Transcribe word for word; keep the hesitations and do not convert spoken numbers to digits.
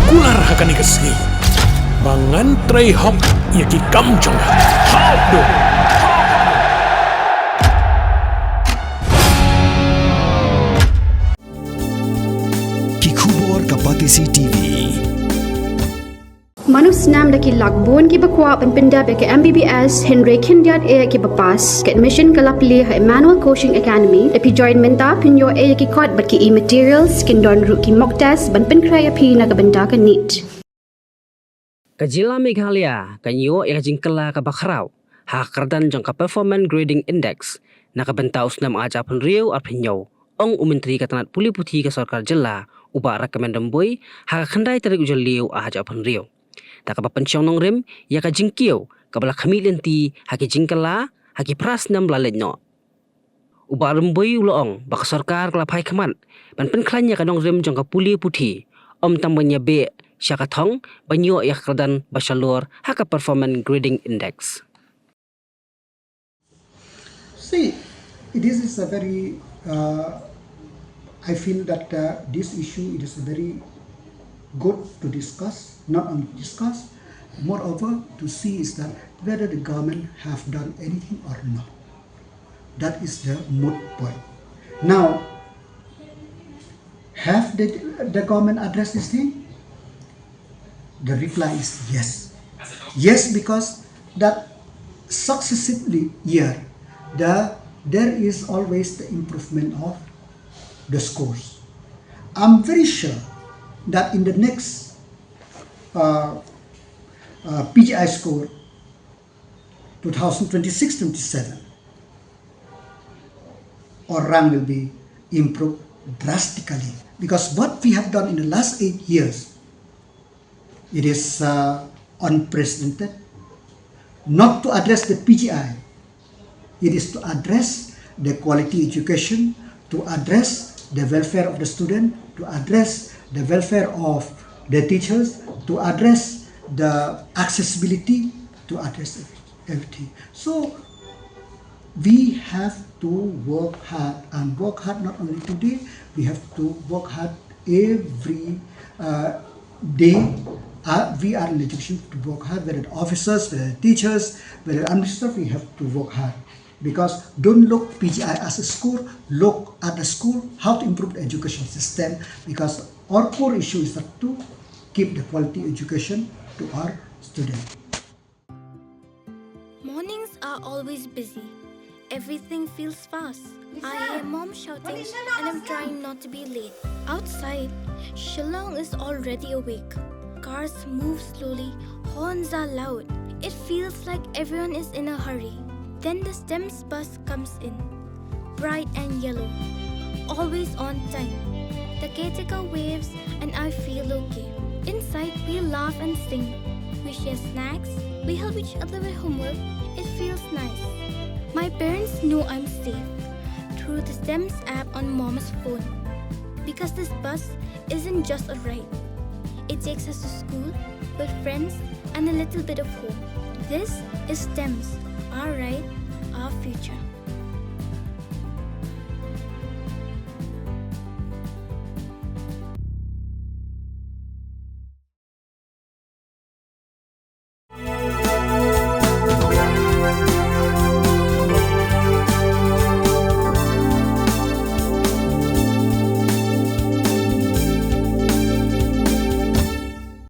Kular ha kane ka sngi ba ngan trei hok ïa ki kam jong nga. Ki khubor ka Batesi T V. Mano snam da ki lak bun kiba kwah ban pyndep ïa ka M B B S hynrei khyndiat eh kiba pass. Ka admission ka la plie ha Emmanuel Coaching Academy. Lada phi join mynta phin ïoh eh ïa ki kot bad ki e-materials, kin don ruh ki mock test ban pynkhreh ïa phi na ka bynta ka NEET. Ka jylla Meghalaya kan ïoh ïa ka jingkylla kaba khraw ha ka kyrdan jong ka Performance Grading Index na ka bynta u snem ar hajar arphew hynriew arphew hynñiew, ong u Myntri ka tnad pule puthi ka sorkar jylla, u Bah Rakkhamen Rymbui, ha ka khyndai tarik u Jylliew ar hajar arphew hynriew, da kaba pynshong nongrim ïa ka jingkiew kaba la khmih lynti ha ki jingkylla ha ki phra snem ba la leit noh. U Bah Rymbui u la ong ba ka sorkar ka la phai khmat ban pynkhlaiñ ïa ka nongrim jong ka pule puthi, ym tang ban ïa beh sha ka thong ban ïoh ïa ka kyrdan ba shalor ha ka Performance Grading Index. See, this is a very, uh, I feel that uh, this issue, it is very good to discuss, not only discuss, moreover, to see is that whether the government have done anything or not. That is the moot point. Now, have the, the government addressed this thing? The reply is yes. Yes, because that successively year, the, there is always the improvement of the scores. I'm very sure that in the next uh, uh, P G I score, two thousand twenty-six twenty-seven, our rank will be improved drastically. Because what we have done in the last eight years, it is uh, unprecedented. Not to address the P G I, it is to address the quality education, to address the welfare of the student, to address the welfare of the teachers, to address the accessibility, to address everything. So we have to work hard and work hard not only today, we have to work hard every uh, day. Uh, we are in education to work hard, whether officers, whether teachers, whether administrators, we have to work hard. Because don't look P G I as a score, look at the school, how to improve the education system, because our core issue is that to keep the quality education to our students. Mornings are always busy. Everything feels fast. I hear mom shouting and I'm trying not to be late. Outside, Shillong is already awake. Cars move slowly, horns are loud. It feels like everyone is in a hurry. Then the STEMS bus comes in. Bright and yellow. Always on time. The caretaker waves and I feel okay. Inside, we laugh and sing. We share snacks. We help each other with homework. It feels nice. My parents know I'm safe through the STEMS app on mom's phone. Because this bus isn't just a ride, it takes us to school, with friends, and a little bit of home. This is STEMS, our ride, our future.